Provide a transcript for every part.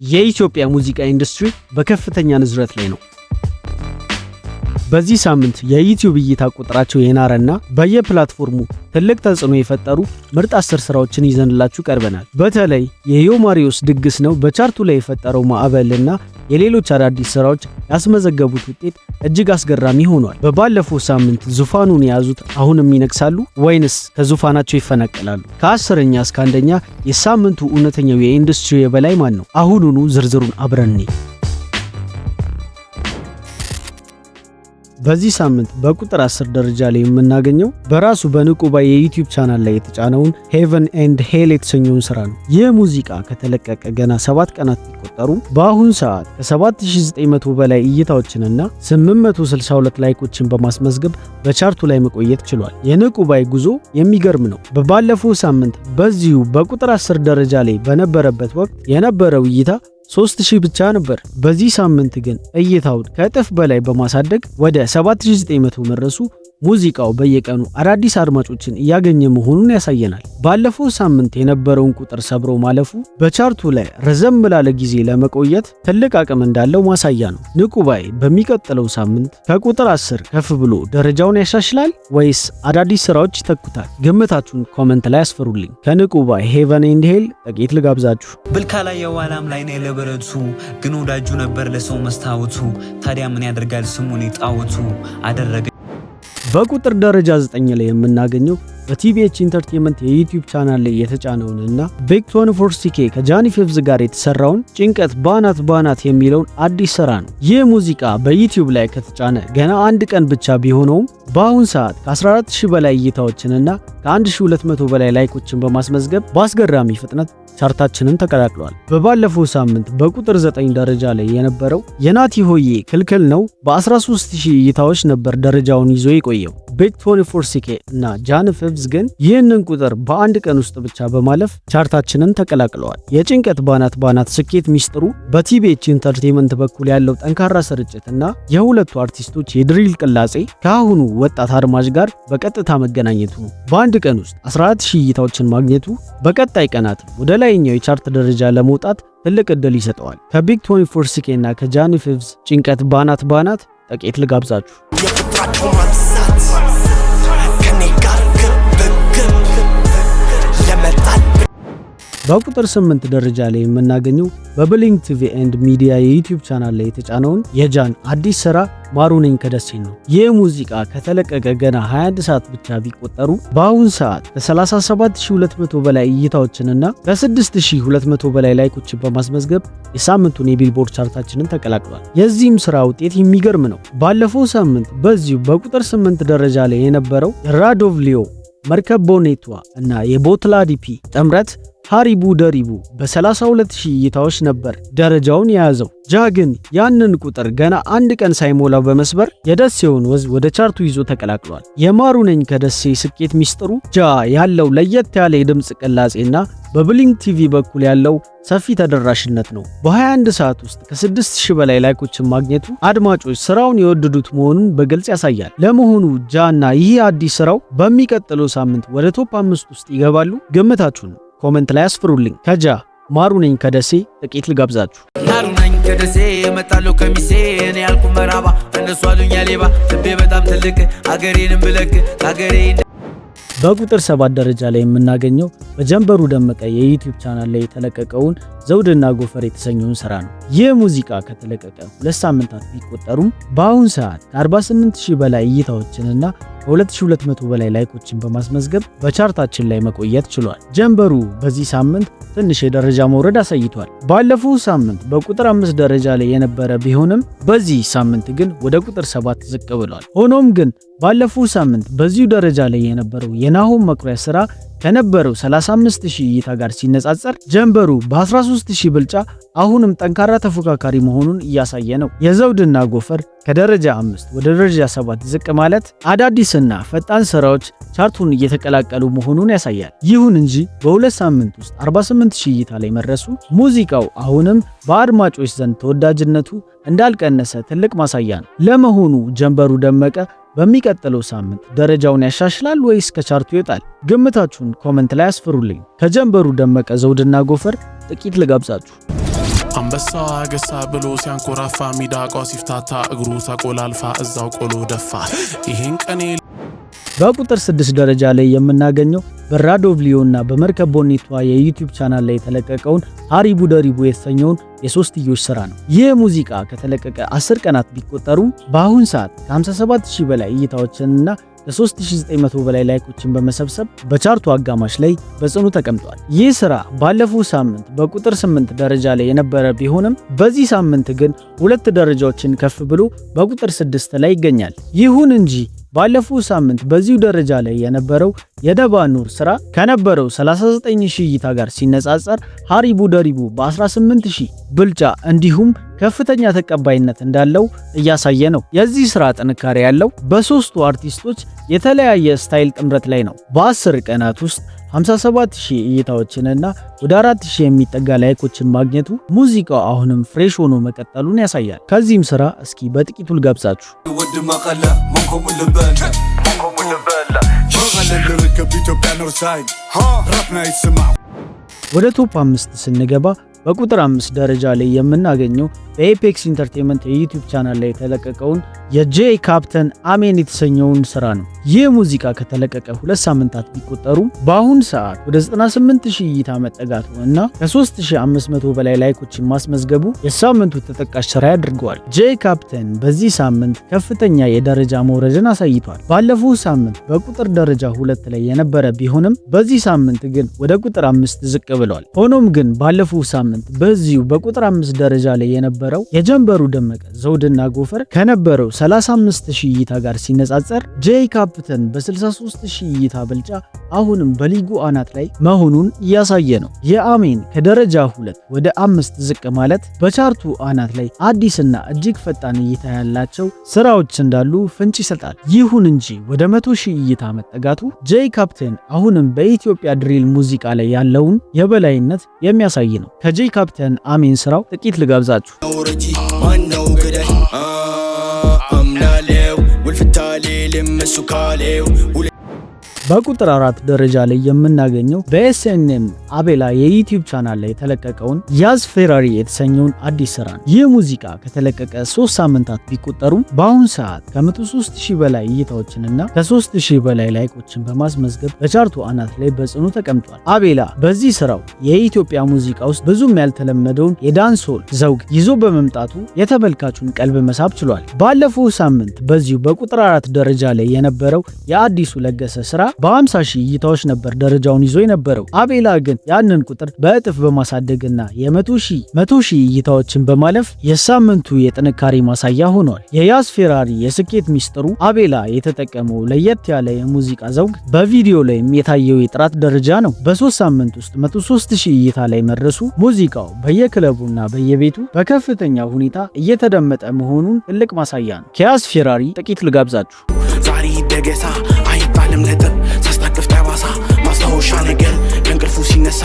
የኢትዮጵያ ሙዚቃ ኢንዱስትሪ በከፍተኛ ንዝረት ላይ ነው። በዚህ ሳምንት የዩቲዩብ እይታ ቁጥራቸው የናረና በየ platform ኡ ትልቅ ተጽዕኖ የፈጠሩ ምርጥ 10 ስራዎችን ይዘንላችሁ ቀርበናል። በተለይ የዮማሪዮስ ድግስ ነው በ chart ኡ ላይ የፈጠረው ማዕበልና የሌሎች አዳዲስ ስራዎች ያስመዘገቡት ውጤት እጅግ አስገራሚ ሆኗል። በባለፈው ሳምንት ዙፋኑን የያዙት አሁንም ይነግሳሉ ወይንስ ከዙፋናቸው ይፈናቀላሉ? ከ10ኛ እስከ አንደኛ የሳምንቱ እውነተኛው የኢንዱስትሪ የበላይ ማን ነው? አሁኑኑ ዝርዝሩን አብረን እንይ። በዚህ ሳምንት በቁጥር 10 ደረጃ ላይ የምናገኘው በራሱ በንቁባይ የዩቲዩብ ቻናል ላይ የተጫነውን Heaven and Hell የተሰኘውን ስራ ነው። ይህ ሙዚቃ ከተለቀቀ ገና 7 ቀናት ቢቆጠሩ በአሁን ሰዓት ከ7900 በላይ እይታዎችንና 862 like ኦችን በማስመዝገብ በ chart ኡ ላይ መቆየት ችሏል። የንቁባይ ጉዞ የሚገርም ነው። በባለፈው ሳምንት በዚሁ በቁጥር 10 ደረጃ ላይ በነበረበት ወቅት የነበረው እይታ 3000 ብቻ ነበር። በዚህ ሳምንት ግን እይታውን ከእጥፍ በላይ በማሳደግ ወደ 7900 መድረሱ ሙዚቃው በየቀኑ አዳዲስ አድማጮችን እያገኘ መሆኑን ያሳየናል። ባለፈው ሳምንት የነበረውን ቁጥር ሰብሮ ማለፉ በ chart ኡ ላይ ረዘም ላለ ጊዜ ለመቆየት ትልቅ አቅም እንዳለው ማሳያ ነው። ንቁባይ በሚቀጥለው ሳምንት ከቁጥር 10 ከፍ ብሎ ደረጃውን ያሻሽላል ወይስ አዳዲስ ስራዎች ይተኩታል? ግምታችሁን comment ላይ አስፍሩልኝ። ከንቁባይ Heaven and Hell ጥቂት ልጋብዛችሁ። ብልካ ላይ የዋላም ላይ ነው ለበረቱ ግን ወዳጁ ነበር ለሰው መስታወቱ። ታዲያ ምን ያደርጋል ስሙን ጣዖቱ አደረገ። በቁጥር ደረጃ 9 ላይ የምናገኘው በቲቢኤች Entertainment የዩቲዩብ ቻናል ላይ የተጫነውንና ቤክ 24 ሲኬ ከጃኒ ፌቭዝ ጋር የተሰራውን ጭንቀት ባናት ባናት የሚለውን አዲስ ስራ ነው። ይህ ሙዚቃ በዩቲዩብ ላይ ከተጫነ ገና አንድ ቀን ብቻ ቢሆነውም በአሁን ሰዓት ከ14000 በላይ እይታዎችንና ከ1200 በላይ like ኦችን በማስመዝገብ በአስገራሚ ፍጥነት chart ኣችንን ተቀላቅሏል። በባለፈው ሳምንት በቁጥር 9 ደረጃ ላይ የነበረው የናቲ ሆዬ ክልክል ነው በ13000 እይታዎች ነበር ደረጃውን ይዞ የቆየው። ቤክ 24 ሲኬ እና ጃን ፌቭዝ ግን ይህንን ቁጥር በአንድ ቀን ውስጥ ብቻ በማለፍ chart ኣችንን ተቀላቅለዋል። የጭንቀት ባናት ባናት ስኬት ሚስጥሩ በቲቢኤች Entertainment በኩል ያለው ጠንካራ ስርጭት እና የሁለቱ አርቲስቶች የ drill ቅላጼ ከአሁኑ ወጣት አድማጭ ጋር በቀጥታ መገናኘቱ ነው። በአንድ ቀን ውስጥ 14000 እይታዎችን ማግኘቱ በቀጣይ ቀናት ወደ ላይኛው የ chart ደረጃ ለመውጣት ትልቅ ዕድል ይሰጠዋል። ከቢግ 24 ሲኬ እና ከጃኒ ፌቭዝ ጭንቀት ባናት ባናት ጥቂት ልጋብዛችሁ። የቁጥራቸው መብዛት ከኔ ጋር ግብ ግብ ለመጣል። በቁጥር 8 ደረጃ ላይ የምናገኘው በብሊንግ TV and Media የዩቲዩብ ቻናል ላይ የተጫነውን የጃን አዲስ ስራ ማሩ ነኝ ከደሴ ነው። ይህ ሙዚቃ ከተለቀቀ ገና 21 ሰዓት ብቻ ቢቆጠሩ በአሁን ሰዓት ከ37200 በላይ እይታዎችንና ከ6200 በላይ like ኦችን በማስመዝገብ የሳምንቱን የቢልቦርድ chart ኣችንን ተቀላቅሏል። የዚህም ስራ ውጤት የሚገርም ነው። ባለፈው ሳምንት በዚሁ በቁጥር 8 ደረጃ ላይ የነበረው የራዶቭሊዮ፣ መርከብ ቦኔቷ እና የቦትላዲፒ ጥምረት ሃሪቡ ደሪቡ በ32000 እይታዎች ነበር ደረጃውን የያዘው። ጃ ግን ያንን ቁጥር ገና አንድ ቀን ሳይሞላው በመስበር የደሴውን ወዝ ወደ chart ኡ ይዞ ተቀላቅሏል። የማሩ ነኝ ከደሴ ስኬት ሚስጥሩ ጃ ያለው ለየት ያለ የድምፅ ቅላጼና በብሊንግ ቲቪ በኩል ያለው ሰፊ ተደራሽነት ነው። በ21 ሰዓት ውስጥ ከ6000 በላይ like ኦችን ማግኘቱ አድማጮች ስራውን የወደዱት መሆኑን በግልጽ ያሳያል። ለመሆኑ ጃ እና ይህ አዲስ ስራው በሚቀጥለው ሳምንት ወደ top 5 ውስጥ ይገባሉ? ግምታችሁን comment ላይ አስፍሩልኝ። ከጃ ማሩ ነኝ ከደሴ ጥቂት ልጋብዛችሁ። ማሩ ነኝ ከደሴ፣ እመጣለሁ ከሚሴ። እኔ ያልኩ መራባ፣ እነሱ አሉኛ ሌባ። ልቤ በጣም ትልቅ፣ አገሬንም ብለክ አገሬ። በቁጥር 7 ደረጃ ላይ የምናገኘው በጀንበሩ ደመቀ የዩቲዩብ ቻናል ላይ የተለቀቀውን ዘውድና ጎፈር የተሰኘውን ስራ ነው። ይህ ሙዚቃ ከተለቀቀ 2 ሳምንታት ቢቆጠሩም በአሁን ሰዓት ከ48000 በላይ እይታዎችንና ከ2200 በላይ like ኦችን በማስመዝገብ በ chart ኣችን ላይ መቆየት ችሏል። ጀንበሩ በዚህ ሳምንት ትንሽ የደረጃ መውረድ አሳይቷል። ባለፈው ሳምንት በቁጥር 5 ደረጃ ላይ የነበረ ቢሆንም በዚህ ሳምንት ግን ወደ ቁጥር 7 ዝቅ ብሏል። ሆኖም ግን ባለፈው ሳምንት በዚሁ ደረጃ ላይ የነበረው የናሆም መኩሪያ ስራ ከነበረው 35000 እይታ ጋር ሲነጻጸር ጀንበሩ በ13000 ብልጫ አሁንም ጠንካራ ተፎካካሪ መሆኑን እያሳየ ነው። የዘውድና ጎፈር ከደረጃ 5 ወደ ደረጃ 7 ዝቅ ማለት አዳዲስና ፈጣን ስራዎች chart ኡን እየተቀላቀሉ መሆኑን ያሳያል። ይሁን እንጂ በ2 ሳምንት ውስጥ 48000 እይታ ላይ መድረሱ ሙዚቃው አሁንም በአድማጮች ዘንድ ተወዳጅነቱ እንዳልቀነሰ ትልቅ ማሳያ ነው። ለመሆኑ ጀንበሩ ደመቀ በሚቀጥለው ሳምንት ደረጃውን ያሻሽላል ወይስ ከ chart ኡ ይወጣል? ግምታችሁን comment ላይ አስፍሩልኝ። ከጀንበሩ ደመቀ ዘውድና ጎፈር ጥቂት ልጋብዛችሁ። አንበሳው አገሳ ብሎ ሲያንኮራፋ፣ ሚዳቋ ሲፍታታ እግሩ ተቆላልፋ እዛው ቆሎ ደፋ። ይህን ቀኔ በቁጥር 6 ደረጃ ላይ የምናገኘው በራዶቭሊዮ እና በመርከብ ቦኔቷ የ YouTube channel ላይ የተለቀቀውን ሃሪቡ ደሪቡ የተሰኘውን የሶስትዮሽ ስራ ነው። ይህ ሙዚቃ ከተለቀቀ 10 ቀናት ቢቆጠሩም በአሁን ሰዓት ከ57,000 በላይ እይታዎችንና ከ3900 በላይ like ኦችን በመሰብሰብ በ chart ኡ አጋማሽ ላይ በጽኑ ተቀምጧል። ይህ ስራ ባለፈው ሳምንት በቁጥር 8 ደረጃ ላይ የነበረ ቢሆንም በዚህ ሳምንት ግን ሁለት ደረጃዎችን ከፍ ብሎ በቁጥር 6 ላይ ይገኛል። ይሁን እንጂ ባለፈው ሳምንት በዚሁ ደረጃ ላይ የነበረው የደባ ኑር ስራ ከነበረው 39,000 እይታ ጋር ሲነጻጸር ሃሪቡ ደሪቡ በ18,000 ብልጫ እንዲሁም ከፍተኛ ተቀባይነት እንዳለው እያሳየ ነው። የዚህ ስራ ጥንካሬ ያለው በሶስቱ አርቲስቶች የተለያየ style ጥምረት ላይ ነው። በ10 ቀናት ውስጥ 57,000 እይታዎችንና ወደ 4000 የሚጠጋ like ኦችን ማግኘቱ ሙዚቃው አሁንም fresh ሆኖ መቀጠሉን ያሳያል። ከዚህም ስራ እስኪ በጥቂቱ ልጋብዛችሁ። ወዲ መቐለ መንከምኡ ልበለ መቐለ ንርከብ ኢትዮጵያ north side ራፕና ይስማዕ። ወደ top 5 ስንገባ በቁጥር 5 ደረጃ ላይ የምናገኘው በ Apex Entertainment የ YouTube channel ላይ የተለቀቀውን የጄ ካፕተን አሜን የተሰኘውን ስራ ነው። ይህ ሙዚቃ ከተለቀቀ 2 ሳምንታት ቢቆጠሩም በአሁን ሰዓት ወደ 98,000 እይታ መጠጋቱ እና ከ3500 በላይ like ኦችን ማስመዝገቡ የሳምንቱ ተጠቃሽ ስራ ያድርገዋል። ጄ ካፕተን በዚህ ሳምንት ከፍተኛ የደረጃ መውረድን አሳይቷል። ባለፈው ሳምንት በቁጥር ደረጃ 2 ላይ የነበረ ቢሆንም በዚህ ሳምንት ግን ወደ ቁጥር 5 ዝቅ ብሏል። ሆኖም ግን ባለፈው ሳምንት በዚሁ በቁጥር 5 ደረጃ ላይ የነበረው የጀንበሩ ደመቀ ዘውድና ጎፈር ከነበረው 35,000 እይታ ጋር ሲነጻጸር ጄ ካፕተን በ63,000 እይታ ብልጫ አሁንም በሊጉ አናት ላይ መሆኑን እያሳየ ነው። የአሜን ከደረጃ 2 ወደ 5 ዝቅ ማለት በ chart ኡ አናት ላይ አዲስና እጅግ ፈጣን እይታ ያላቸው ስራዎች እንዳሉ ፍንጭ ይሰጣል። ይሁን እንጂ ወደ 100,000 እይታ መጠጋቱ ጄ ካፕቴን አሁንም በኢትዮጵያ drill ሙዚቃ ላይ ያለውን የበላይነት የሚያሳይ ነው። ከጄ ካፕቴን አሜን ስራው ጥቂት ልጋብዛችሁ። ረጂ ማነው ገዳይ አምናለው ውልፍታሌ ልምሱ ካሌው። በቁጥር 4 ደረጃ ላይ የምናገኘው በ SNM አቤላ የ YouTube channel ላይ የተለቀቀውን ያዝ ፌራሪ የተሰኘውን አዲስ ስራ ነው። ይህ ሙዚቃ ከተለቀቀ 3 ሳምንታት ቢቆጠሩም በአሁን ሰዓት ከ103,000 በላይ እይታዎችንና ከ3000 በላይ like ኦችን በማስመዝገብ በ chart ኡ አናት ላይ በጽኑ ተቀምጧል። አቤላ በዚህ ስራው የኢትዮጵያ ሙዚቃ ውስጥ ብዙም ያልተለመደውን የ dancehall ዘውግ ይዞ በመምጣቱ የተመልካቹን ቀልብ መሳብ ችሏል። ባለፈው ሳምንት በዚሁ በቁጥር 4 ደረጃ ላይ የነበረው የአዲሱ ለገሰ ስራ በ50 ሺህ እይታዎች ነበር ደረጃውን ይዞ የነበረው። አቤላ ግን ያንን ቁጥር በእጥፍ በማሳደግና የ100 ሺህ እይታዎችን በማለፍ የሳምንቱ የጥንካሬ ማሳያ ሆኗል። የያዝ ፌራሪ የስኬት ሚስጥሩ አቤላ የተጠቀመው ለየት ያለ የሙዚቃ ዘውግ፣ በቪዲዮ ላይም የታየው የጥራት ደረጃ ነው። በ3 ሳምንት ውስጥ 103 ሺህ እይታ ላይ መድረሱ ሙዚቃው በየክለቡና በየቤቱ በከፍተኛ ሁኔታ እየተደመጠ መሆኑን ትልቅ ማሳያ ነው። ከያዝ ፌራሪ ጥቂት ልጋብዛችሁ። ዛሬ ደገሳ አይባልም ነጥብ ሳስታቅፍ ጠባሳ ማስታወሻ ነገር ከእንቅልፉ ሲነሳ።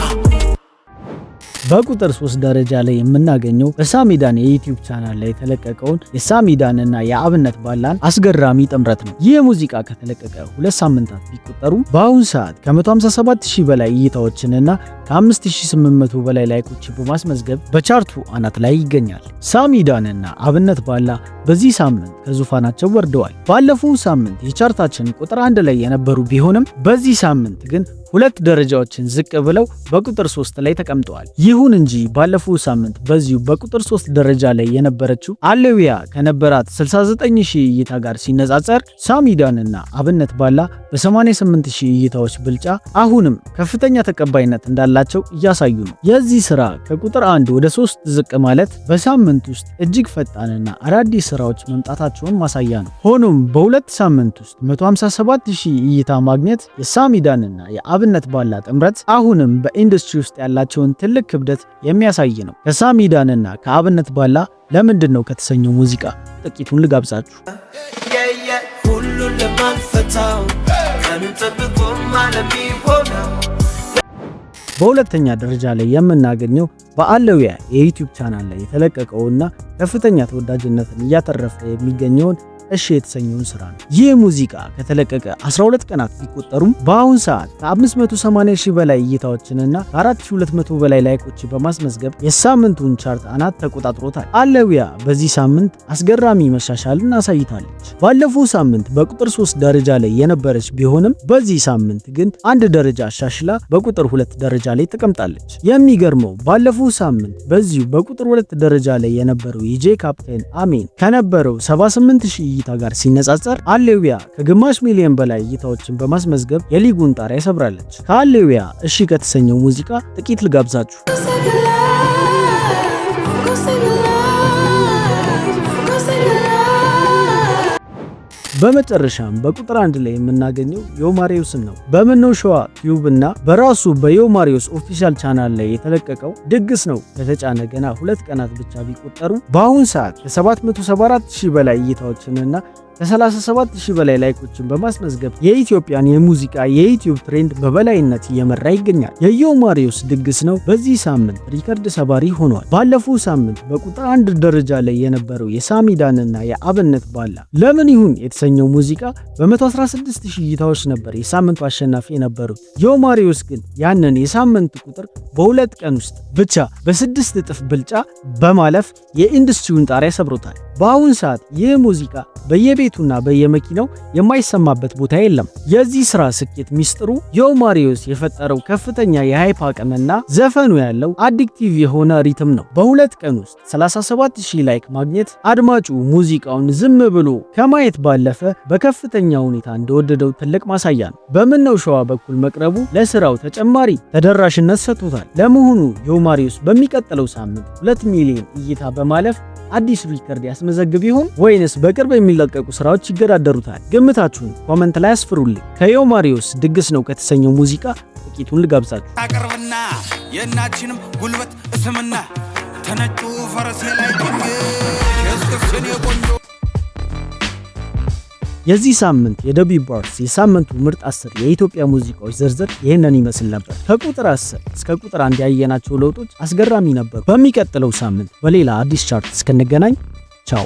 በቁጥር 3 ደረጃ ላይ የምናገኘው በሳሚዳን የ YouTube channel ላይ የተለቀቀውን የሳሚዳን እና የአብነት ባላን አስገራሚ ጥምረት ነው። ይህ ሙዚቃ ከተለቀቀ 2 ሳምንታት ቢቆጠሩም በአሁን ሰዓት ከ157 ሺህ በላይ እይታዎችንና ከ5800 በላይ like ኦችን በማስመዝገብ በ chart ኡ አናት ላይ ይገኛል። ሳሚዳን እና አብነት ባላ በዚህ ሳምንት ከዙፋናቸው ወርደዋል። ባለፈው ሳምንት የ chart ኣችን ቁጥር 1 ላይ የነበሩ ቢሆንም በዚህ ሳምንት ግን ሁለት ደረጃዎችን ዝቅ ብለው በቁጥር 3 ላይ ተቀምጠዋል። ይሁን እንጂ ባለፈው ሳምንት በዚሁ በቁጥር 3 ደረጃ ላይ የነበረችው አሌዊያ ከነበራት 69,000 እይታ ጋር ሲነጻጸር ሳሚዳንና አብነት ባላ በ88,000 እይታዎች ብልጫ አሁንም ከፍተኛ ተቀባይነት እንዳላቸው እያሳዩ ነው። የዚህ ስራ ከቁጥር 1 ወደ 3 ዝቅ ማለት በሳምንት ውስጥ እጅግ ፈጣንና አዳዲስ ስራዎች መምጣታቸውን ማሳያ ነው። ሆኖም በ2 ሳምንት ውስጥ 157,000 እይታ ማግኘት የሳሚዳንና የአብነት ባላ ጥምረት አሁንም በኢንዱስትሪ ውስጥ ያላቸውን ትልቅ ክብደት የሚያሳይ ነው። ከሳሚዳንና ከአብነት ባላ ለምንድን ነው ከተሰኘው ሙዚቃ ጥቂቱን ልጋብዛችሁ። ሁሉን ለማንፈታው ቀኑን ጠብቆ ለሚሆነው። በሁለተኛ ደረጃ ላይ የምናገኘው በአለዊያ የ YouTube channel ላይ የተለቀቀውና ከፍተኛ ተወዳጅነትን እያተረፈ የሚገኘውን እሺ የተሰኘውን ስራ ነው። ይህ ሙዚቃ ከተለቀቀ 12 ቀናት ቢቆጠሩም በአሁን ሰዓት ከ580 ሺህ በላይ እይታዎችንና ከ4200 በላይ like ኦችን በማስመዝገብ የሳምንቱን chart አናት ተቆጣጥሮታል። አለዊያ በዚህ ሳምንት አስገራሚ መሻሻልን አሳይታለች። ባለፈው ሳምንት በቁጥር 3 ደረጃ ላይ የነበረች ቢሆንም በዚህ ሳምንት ግን አንድ ደረጃ አሻሽላ በቁጥር 2 ደረጃ ላይ ተቀምጣለች። የሚገርመው ባለፈው ሳምንት በዚሁ በቁጥር 2 ደረጃ ላይ የነበረው የጄ ካፕቴን አሜን ከነበረው 78 ሺህ እይታ ጋር ሲነጻጸር አሌዊያ ከግማሽ ሚሊዮን በላይ እይታዎችን በማስመዝገብ የሊጉን ጣሪያ ሰብራለች። ከአሌዊያ እሺ ከተሰኘው ሙዚቃ ጥቂት ልጋብዛችሁ። Go save your life. Go save your life. Go save your life. በመጨረሻም በቁጥር 1 ላይ የምናገኘው ዮማሪዮስን ነው። በምነው ሸዋ ቲዩብ እና በራሱ በዮማሪዮስ official channel ላይ የተለቀቀው ድግስ ነው ከተጫነ ገና 2 ቀናት ብቻ ቢቆጠሩ በአሁን ሰዓት ከ774 ሺህ በላይ እይታዎችንና ከ37 ሺህ በላይ like ኦችን በማስመዝገብ የኢትዮጵያን የሙዚቃ የዩቲዩብ trend በበላይነት እየመራ ይገኛል። የዮማሪዮስ ድግስ ነው በዚህ ሳምንት ሪከርድ ሰባሪ ሆኗል። ባለፈው ሳምንት በቁጥር 1 ደረጃ ላይ የነበረው የሳሚዳንና የአብነት ባላ ለምን ይሁን የተሰኘው ሙዚቃ በ116 ሺህ እይታዎች ነበር የሳምንቱ አሸናፊ የነበሩት። ዮማሪዮስ ግን ያንን የሳምንት ቁጥር በ2 ቀን ውስጥ ብቻ በ6 እጥፍ ብልጫ በማለፍ የኢንዱስትሪውን ጣሪያ ሰብሮታል። በአሁን ሰዓት ይህ ሙዚቃ በየቤቱና በየመኪናው የማይሰማበት ቦታ የለም። የዚህ ስራ ስኬት ሚስጥሩ ዮማሪዮስ የፈጠረው ከፍተኛ የ hype አቅምና ዘፈኑ ያለው addictive የሆነ rhythm ነው። በ2 ቀን ውስጥ 37,000 like ማግኘት አድማጩ ሙዚቃውን ዝም ብሎ ከማየት ባለፈ በከፍተኛ ሁኔታ እንደወደደው ትልቅ ማሳያ ነው። በምነው ሸዋ በኩል መቅረቡ ለስራው ተጨማሪ ተደራሽነት ሰጥቶታል። ለመሆኑ ዮማሪዮስ በሚቀጥለው ሳምንት 2 ሚሊዮን እይታ በማለፍ አዲስ ሪከርድ ያስመዘግብ ይሆን ወይንስ በቅርብ የሚለቀቁ ስራዎች ይገዳደሩታል? ግምታችሁን comment ላይ አስፍሩልኝ። ከዮማሪዮስ ድግስ ነው ከተሰኘው ሙዚቃ ጥቂቱን ልጋብዛችሁ። አቅርብና የእናችንም ጉልበት እስምና ተነጩ ፈረሴ ላይ እስክስን የቆንጆ። የዚህ ሳምንት የደቢ ባርስ የሳምንቱ ምርጥ 10 የኢትዮጵያ ሙዚቃዎች ዝርዝር ይህንን ይመስል ነበር። ከቁጥር 10 እስከ ቁጥር 1 ያየናቸው ለውጦች አስገራሚ ነበሩ። በሚቀጥለው ሳምንት በሌላ አዲስ chart እስክንገናኝ ቻው።